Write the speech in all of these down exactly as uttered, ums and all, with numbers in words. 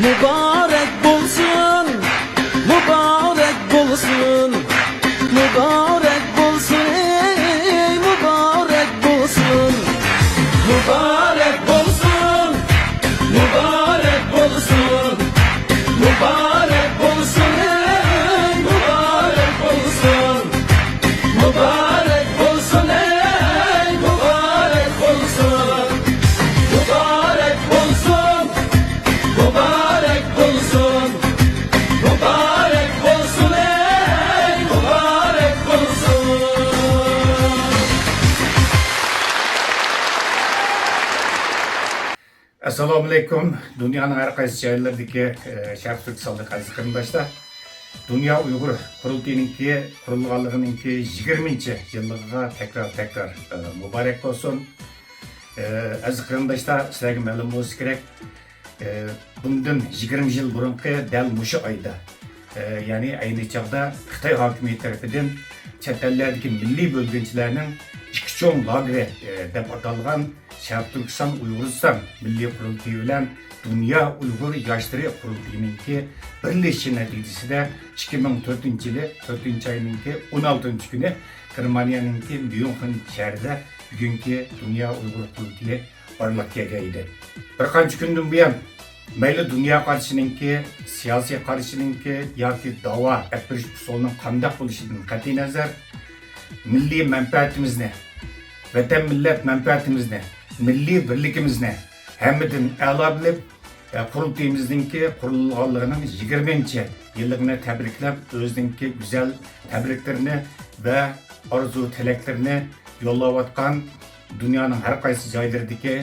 مۇبارەك بولسۇن، مۇبارەك بولسۇن، مۇبارەك بولسۇن، ئەي مۇبارەك بولسۇن. مۇبارەك بولسۇن، مۇبارەك بولسۇن، مۇبارەك بولسۇن، ئەي مۇبارەك بولسۇن. مۇبارەك بولسۇن، ئەي مۇبارەك بولسۇن. مۇبارەك بولسۇن، مۇبارەك بولسۇن، مۇبارەك بولسۇن، ئەي مۇبارەك بولسۇن. ئەسسالامۇئەلەيكۇم. دۇنيانىڭ ھەر قايسى جايلىرىدىكى، ئە، شەرقىي تۈركىستاندىكى ئەزىز قېرىنداشلار. دۇنيا ئۇيغۇر قۇرۇلتىيىنىڭكى قۇرۇلغانلىقىنىڭكى يىگىرمىنچى يىللىقىغا تەكرار، تەكرار، ئە، مۇبارەك بولسۇن. ئە، ئەزىز قېرىنداشلار، سىلەرگە مەلۇم بولسا كېرەك، ئە، بۇندىن يىگىرمە يىل بۇرۇنقى دەل مۇشۇ ئايدا، ئە، يەنى ئەينى چاغدا خىتاي ھاكىمىيىتى تەرىپىدىن چەت ئەللەردىكى مىللىي بۆلگۈنچىلەرنىڭ ئىككى چوڭ لاگېرى، ئە، دەپ ئاتالغان شەرقىي تۈركىستان ئۇيغۇرىستان مىللىي قۇرۇلتىيى بىلەن دۇنيا ئۇيغۇر ياشلىرى قۇرۇلتىيىنىڭكى بىرلىشىشى نەتىجىسىدە، ئىككى مىڭ تۆتىنچى يىلى تۆتىنچى ئاينىڭكى ئون ئالتىنچى كۈنى گېرمانىيەنىڭكى ميۇنخېن شەھىرىدە بۈگۈنكى دۇنيا ئۇيغۇر قۇرۇلتىيى بارلىققا كەلگەن ئىدى. بىر قانچە كۈندىن بۇيان مەيلى دۇنيا قارىشىنىڭكى، سىياسىي قارىشىنىڭكى ياكى داۋا ئەپ بېرىش ئۇسۇلىنىڭ قانداق بولۇشىدىن قەتئىينەزەر، مىللىي مەنپەئەتىمىزنى، ۋەتەن مىللەت مەنپەئەتىمىزنى، مىللىي بىرلىكىمىزنى ھەممىدىن ئەلا بىلىپ، قۇرۇلتىيىمىزنىڭكى قۇرۇلغانلىقىنىڭ يىگىرمىنچى يىللىقىنى تەبرىكلەپ، ئۆزىنىڭكى گۈزەل تەبرىكلىرىنى ۋە ئارزۇ تىلەكلىرىنى يوللاۋاتقان دۇنيانىڭ ھەر قايسى جايلىرىدىكى،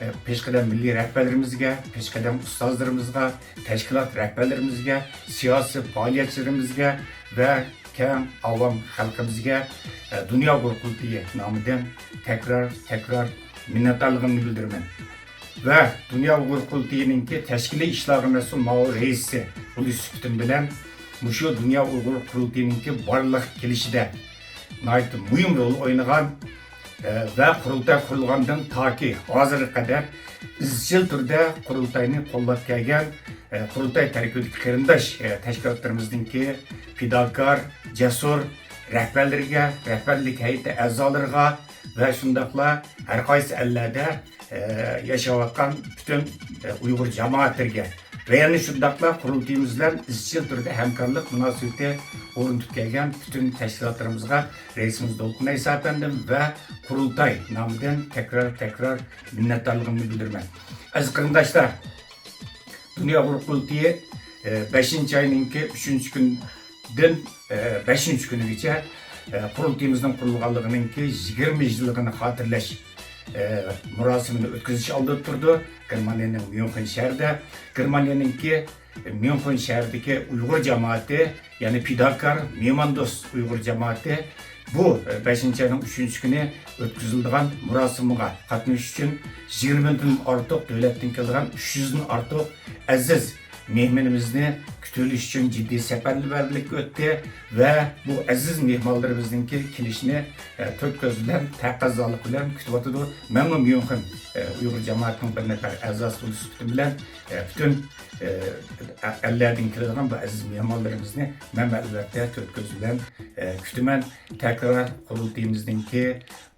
ئە، پېشقەدەم مىللىي رەھبەرلىرىمىزگە، پېشقەدەم ئۇستازلىرىمىزغا، تەشكىلات رەھبەرلىرىمىزگە، سىياسىي پائالىيەتچىلىرىمىزگە ۋە كەڭ ئاۋام خەلقىمىزگە، ئە، دۇنيا ئۇيغۇر قۇرۇلتىيى نامىدىن تەكرار، تەكرار مىننەتدارلىقىمنى بىلدۈرىمەن. ۋە دۇنيا ئۇيغۇر قۇرۇلتىيىنىڭكى تەشكىلىي ئىشلارغا مەسئۇل مۇئاۋىن رەئىسى بولۇش سۈپىتىم بىلەن، مۇشۇ دۇنيا ئۇيغۇر قۇرۇلتىيىنىڭكى بارلىققا كېلىشىدە ناھايىتى مۇھىم رول ئوينىغان، ئە، ۋە قۇرۇلتاي قۇرۇلغاندىن تاكى ھازىرغا قەدەر ئىزچىل تۈردە قۇرۇلتاينى قوللاپ كەلگەن، ئە، قۇرۇلتاي تەركىبىدىكى قېرىنداش، ئە، تەشكىلاتلىرىمىزنىڭكى پىداكار، جەسۇر رەھبەرلىرىگە، رەھبەرلىك ھەيئىتى ئەزالىرىغا ۋە شۇنداقلا ھەر قايسى ئەللەردە، ئە، ياشاۋاتقان پۈتۈن، ئە، ئۇيغۇر جامائەتلىرىگە ۋە يەنە شۇنداقلا قۇرۇلتىيىمىز بىلەن ئىزچىل تۈردە ھەمكارلىق مۇناسىۋىتى ئورنىتىپ كەلگەن پۈتۈن تەشكىلاتلىرىمىزغا رەئىسىمىز دولقۇن ئەيسا ئەپەندىم ۋە قۇرۇلتاي نامىدىن تەكرار، تەكرار مىننەتدارلىقىمنى بىلدۈرىمەن. ئەزىز قېرىنداشلار، دۇنيا ئۇيغۇر قۇرۇلتىيى، ئە، بەشىنچى ئاينىڭكى ئۈچىنچى كۈندىن، ئە، بەشىنچى كۈنىگىچە، ئە، قۇرۇلتىيىمىزنىڭ قۇرۇلغانلىقىنىڭكى يىگىرمە يىللىقىنى خاتىرىلەش، ئە، مۇراسىمىنى ئۆتكۈزۈش ئالدىدا تۇرىدۇ. گېرمانىيەنىڭ ميۇنخېن شەھىرىدە، گېرمانىيەنىڭكى ميۇنخېن شەھىرىدىكى ئۇيغۇر جامائىتى، يەنى پىداكار، مېھماندوست ئۇيغۇر جامائىتى بۇ، ئە، بەشىنچى ئاينىڭ ئۈچىنچى كۈنى ئۆتكۈزۈلىدىغان مۇراسىمغا قاتنىشىش ئۈچۈن يىگىرمىدىن ئارتۇق دۆلەتتىن كېلىدىغان ئۈچ يۈزدىن ئارتۇق ئەزىز مېھمىنىمىزنى كۈتۈۋېلىش ئۈچۈن جىددىي سەپەرۋەرلىككە ئۆتتى ۋە بۇ ئەزىز مېھمانلىرىمىزنىڭكى كېلىشىنى، ئە، تۆت كۆز بىلەن، تەقەززالىق بىلەن كۈتۈۋاتىدۇ. مەنمۇ ميۇنخېن، ئە، ئۇيغۇر جامائىتىنىڭ بىر نەپەر ئەزاسى بولۇش سۈپىتىم بىلەن، ئە، پۈتۈن، ئە، ئەللەردىن كېلىدىغان بۇ ئەزىز مېھمانلىرىمىزنى مەن ئەلۋەتتە تۆت كۆز بىلەن، ئە، كۈتىمەن. تەكرار قۇرۇلتىيىمىزنىڭكى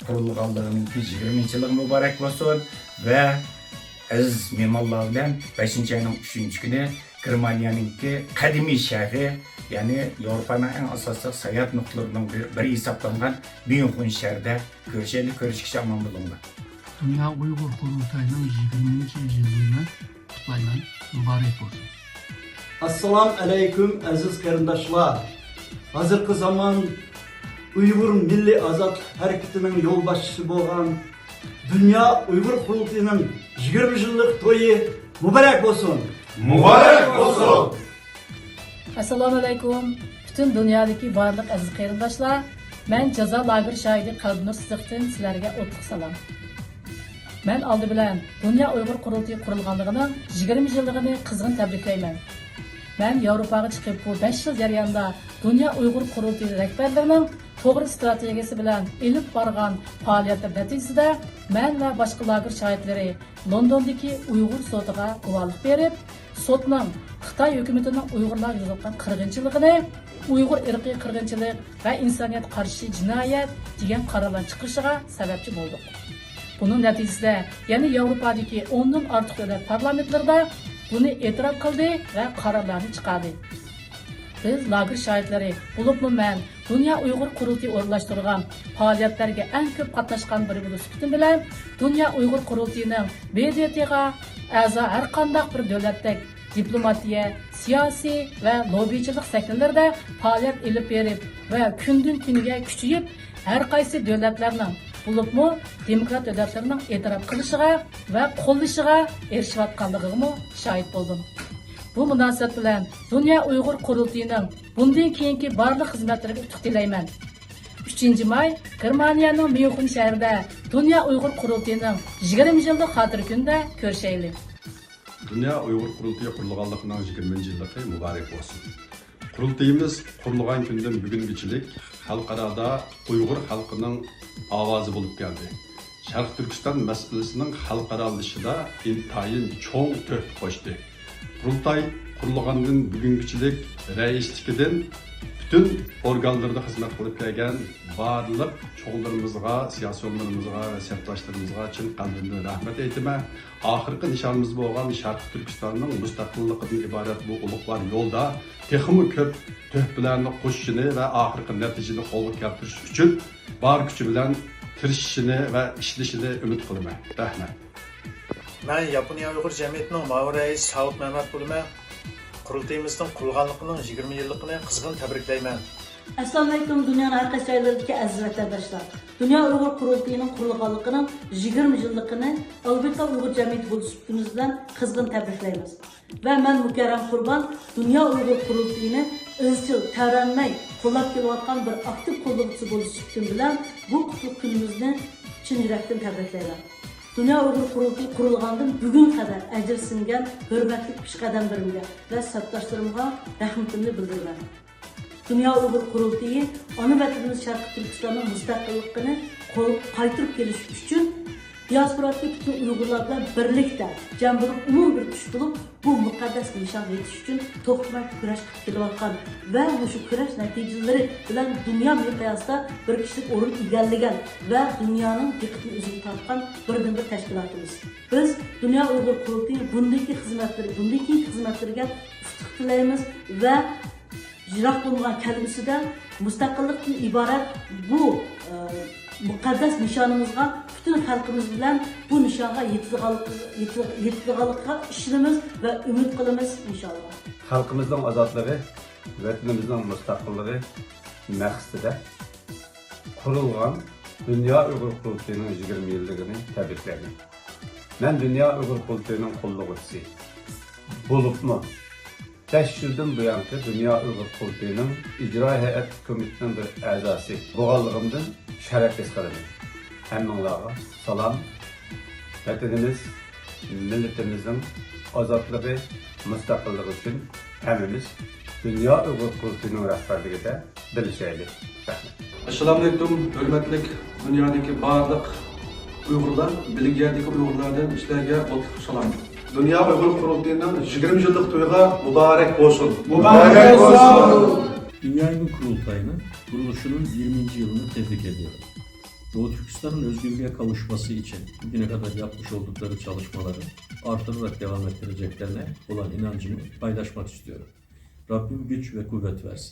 قۇرۇلغانلىقىنىڭكى يىگىرمىنچى يىللىقى مۇبارەك بولسۇن ۋە ئەزىز مېھمانلار بىلەن بەشىنچى ئاينىڭ ئۈچىنچى كۈنى گېرمانىيەنىڭكى قەدىمىي شەھىرى، يەنى ياۋروپانىڭ ئەڭ ئاساسلىق ساياھەت نۇقتىلىرىنىڭ بىر، بىرى ھېسابلانغان ميۇنخېن شەھىرىدە كۆرۈشەيلى. كۆرۈشكىچە ئامان بولۇڭلار. دۇنيا ئۇيغۇر قۇرۇلتايىنىڭ يىگىرمىنچى يىللىقىنى قۇتلايمەن، مۇبارەك بولسۇن. ئەسسالام ئەلەيكۇم، ئەزىز قېرىنداشلار! ھازىرقى زامان ئۇيغۇر مىللىي ئازادلىق ھەرىكىتىنىڭ يولباشچىسى بولغان دۇنيا ئۇيغۇر قۇرۇلتىيىنىڭ يىگىرمە يىللىق تويى مۇبارەك بولسۇن! مۇبارەك بولسۇن! ئەسسالامۇئەلەيكۇم، پۈتۈن دۇنيادىكى بارلىق ئەزىز قېرىنداشلار! مەن جازا لاگېر شاھىدى قەلبىنۇر سىزىقتىن سىلەرگە ئوتلۇق سالام. مەن ئالدى بىلەن دۇنيا ئۇيغۇر قۇرۇلتىيى قۇرۇلغانلىقىنىڭ يىگىرمە يىللىقىنى قىزغىن تەبرىكلەيمەن. مەن ياۋروپاغا چىقىپ، بۇ بەش يىل جەريانىدا دۇنيا ئۇيغۇر قۇرۇلتىيى رەھبەرلىرىنىڭ توغرا ئىستراتېگىيەسى بىلەن ئېلىپ بارغان پائالىيەتلىرى نەتىجىسىدە مەن ۋە باشقا لاگېر شاھىتلىرى لوندوندىكى ئۇيغۇر سوتىغا گۇۋاھلىق بېرىپ، سوتنىڭ خىتاي ھۆكۈمىتىنىڭ ئۇيغۇرلارغا يۈرگۈزۈۋاتقان قىرغىنچىلىقىنى ئۇيغۇر ئىرقىي قىرغىنچىلىق ۋە ئىنسانىيەتكە قارشى جىنايەت دېگەن قارارلارنى چىقىرىشىغا سەۋەبچى بولدۇق. بۇنىڭ نەتىجىسىدە يەنە ياۋروپادىكى ئوندىن ئارتۇق دۆلەت پارلامېنتلىرىدا بۇنى ئېتىراپ قىلدى ۋە قارارلارنى چىقاردى. بىز لاگېر شاھىتلىرى، بولۇپمۇ مەن دۇنيا ئۇيغۇر قۇرۇلتىيى ئورۇنلاشتۇرغان پائالىيەتلەرگە ئەڭ كۆپ قاتناشقان بىرى بولۇش سۈپىتىم بىلەن، دۇنيا ئۇيغۇر قۇرۇلتىيىنىڭ ب د ت غا ئەزا ھەر قانداق بىر دۆلەتتەك دىپلوماتىيە، سىياسىي ۋە لوببىچىلىق سەھنىلىرىدە پائالىيەت ئېلىپ بېرىپ ۋە كۈندىن كۈنگە كۈچىيىپ، ھەر قايسى دۆلەتلەرنىڭ، بولۇپمۇ دېموكرات دۆلەتلەرنىڭ ئېتىراپ قىلىشىغا ۋە قوللىشىغا ئېرىشىۋاتقانلىقىغىمۇ شاھىت بولدۇم. بۇ مۇناسىۋەت بىلەن دۇنيا ئۇيغۇر قۇرۇلتىيىنىڭ بۇندىن كېيىنكى بارلىق خىزمەتلىرىگە ئۇتۇق تىلەيمەن. ئۈچىنچى ماي، گېرمانىيەنىڭ ميۇنخېن شەھىرىدە دۇنيا ئۇيغۇر قۇرۇلتىيىنىڭ يىگىرمە يىللىق خاتىرە كۈنىدە كۆرۈشەيلى. دۇنيا ئۇيغۇر قۇرۇلتىيى قۇرۇلغانلىقىنىڭ يىگىرمە يىللىقى مۇبارەك بولسۇن! قۇرۇلتىيىمىز قۇرۇلغان كۈندىن بۈگۈنگىچىلىك خەلقئارادا ئۇيغۇر خەلقىنىڭ ئاۋازى بولۇپ كەلدى. شەرقىي تۈركىستان مەسىلىسىنىڭ خەلقئارالىشىشىدا ئىنتايىن چوڭ تۆھپە قوشتى. قۇرۇلتاي قۇرۇلغاندىن بۈگۈنگىچىلىك رەئىسلىكىدىن پۈتۈن ئورگانلىرىدا خىزمەت قىلىپ كەلگەن بارلىق چوڭلىرىمىزغا، سىياسىيونلىرىمىزغا ۋە سەپداشلىرىمىزغا چىن قەلبىمدىن رەھمەت ئېيتىمەن. ئاخىرقى نىشانىمىز بولغان شەرقىي تۈركىستاننىڭ مۇستەقىللىقىدىن ئىبارەت بۇ ئۇلۇغۋار يولدا تېخىمۇ كۆپ تۆھپىلەرنى قوشۇشىنى ۋە ئاخىرقى نەتىجىنى قولغا كەلتۈرۈش ئۈچۈن بار كۈچى بىلەن تىرىشىشىنى ۋە ئىشلىشىنى ئۈمىد قىلىمەن. رەھمەت. مەن ياپونىيە ئۇيغۇر جەمئىيىتىنىڭ مۇئاۋىن رەئىسى ساۋۇت مەمەت بولىمەن. قۇرۇلتىيىمىزنىڭ قۇرۇلغانلىقىنىڭ يىگىرمە يىللىقىنى قىزغىن تەبرىكلەيمەن. ئەسسالامۇئەلەيكۇم، دۇنيانىڭ ھەر قايسى جايلىرىدىكى ئەزىز ۋەتەنداشلار! دۇنيا ئۇيغۇر قۇرۇلتىيىنىڭ قۇرۇلغانلىقىنىڭ يىگىرمە يىللىقىنى ئالبېتا ئۇيغۇر جەمئىيىتى بولۇش سۈپىتىمىز بىلەن قىزغىن تەبرىكلەيمىز. ۋە مەن مۇكەررەم قۇربان دۇنيا ئۇيغۇر قۇرۇلتىيىنى ئىزچىل، تەۋرەنمەي قوللاپ كېلىۋاتقان بىر ئاكتىپ قوللىغۇچىسى بولۇش سۈپىتىم بىلەن بۇ قۇتلۇق كۈنىمىزنى چىن يۈرەكتىن تەبرىكلەيمەن. دۇنيا ئۇيغۇر قۇرۇلتىيى قۇرۇلغاندىن بۈگۈنگە قەدەر ئەجىر سىڭگەن ھۆرمەتلىك پېشقەدەملىرىمگە ۋە سەپداشلىرىمغا رەھمىتىمنى بىلدۈرىمەن. دۇنيا ئۇيغۇر قۇرۇلتىيى ئانا ۋەتىنىمىز شەرقىي تۈركىستاننىڭ مۇستەقىللىقىنى قول-، قايتۇرۇپ كېلىش ئۈچۈن دىياسپورادىكى پۈتۈن ئۇيغۇرلار بىلەن بىرلىكتە جەم بولۇپ، ئومۇمىي بىر كۈچ بولۇپ، بۇ مۇقەددەس نىشانغا يېتىش ئۈچۈن توختىماي كۈرەش قىلىپ كېلىۋاتقان ۋە مۇشۇ كۈرەش نەتىجىلىرى بىلەن دۇنيا مىقياسىدا بىر كىشىلىك ئورۇن ئىگىلىگەن ۋە دۇنيانىڭ دىققىتىنى ئۆزىگە تارتقان بىردىنبىر تەشكىلاتىمىز. بىز دۇنيا ئۇيغۇر قۇرۇلتىيى بۇندىكى خىزمەتلىرى، بۇندىن كېيىنكى خىزمەتلىرىگە ئۇتۇق تىلەيمىز ۋە يىراق بولمىغان كەلگۈسىدە مۇستەقىللىقتىن ئىبارەت بۇ، ئە، مۇقەددەس نىشانىمىزغا پۈتۈن خەلقىمىز بىلەن بۇ نىشانغا يېتىدىغانلىقىغا، يېتىدىغانلىقىغا ئىشىنىمىز ۋە ئۈمىد قىلىمىز، ئىنشاللا. خەلقىمىزنىڭ ئازادلىقى، ۋەتىنىمىزنىڭ مۇستەقىللىقى مەقسىتىدە قۇرۇلغان دۇنيا ئۇيغۇر قۇرۇلتىيىنىڭ يىگىرمە يىللىقىنى تەبرىكلەيمەن. مەن دۇنيا ئۇيغۇر قۇرۇلتىيىنىڭ قوللىغۇچىسى بولۇپمۇ، بەش يىلدىن بۇيانقى دۇنيا ئۇيغۇر قۇرۇلتىيىنىڭ ئىجرائىي ھەيئەت كومىتېتىنىڭ بىر ئەزاسى بولغانلىقىمدىن شەرەپ ھېس قىلىمەن. ھەممىڭلارغا سالام. ۋەتىنىمىز، مىللىتىمىزنىڭ ئازادلىقى، مۇستەقىللىقى ئۈچۈن ھەممىمىز دۇنيا ئۇيغۇر قۇرۇلتىيىنىڭ رەھبەرلىكىدە بىرلىشەيلى. رەھمەت. ئەسسالامۇئەلەيكۇم، ھۆرمەتلىك دۇنيادىكى بارلىق ئۇيغۇرلار، بېلگىيەدىكى ئۇيغۇرلاردىن سىلەرگە ئوتلۇق سالام. دۇنيا ئۇيغۇر قۇرۇلتىيىنىڭ يىگىرمە يىللىق تويىغا مۇبارەك بولسۇن! مۇبارەك بولسۇن! دۇنيا ئۇيغۇر قۇرۇلتايىنىڭ قۇرۇلۇشىنىڭ يىگىرمىنچى يىلىنى تebrik ediyorum. Doğu Türkistan özgürlüğe kavuşması için bugüne kadar yapmış oldukları çalışmaları artırarak devam ettireceklerine olan inancımı paylaşmak istiyorum. Rabbim güç ve kuvvet versin.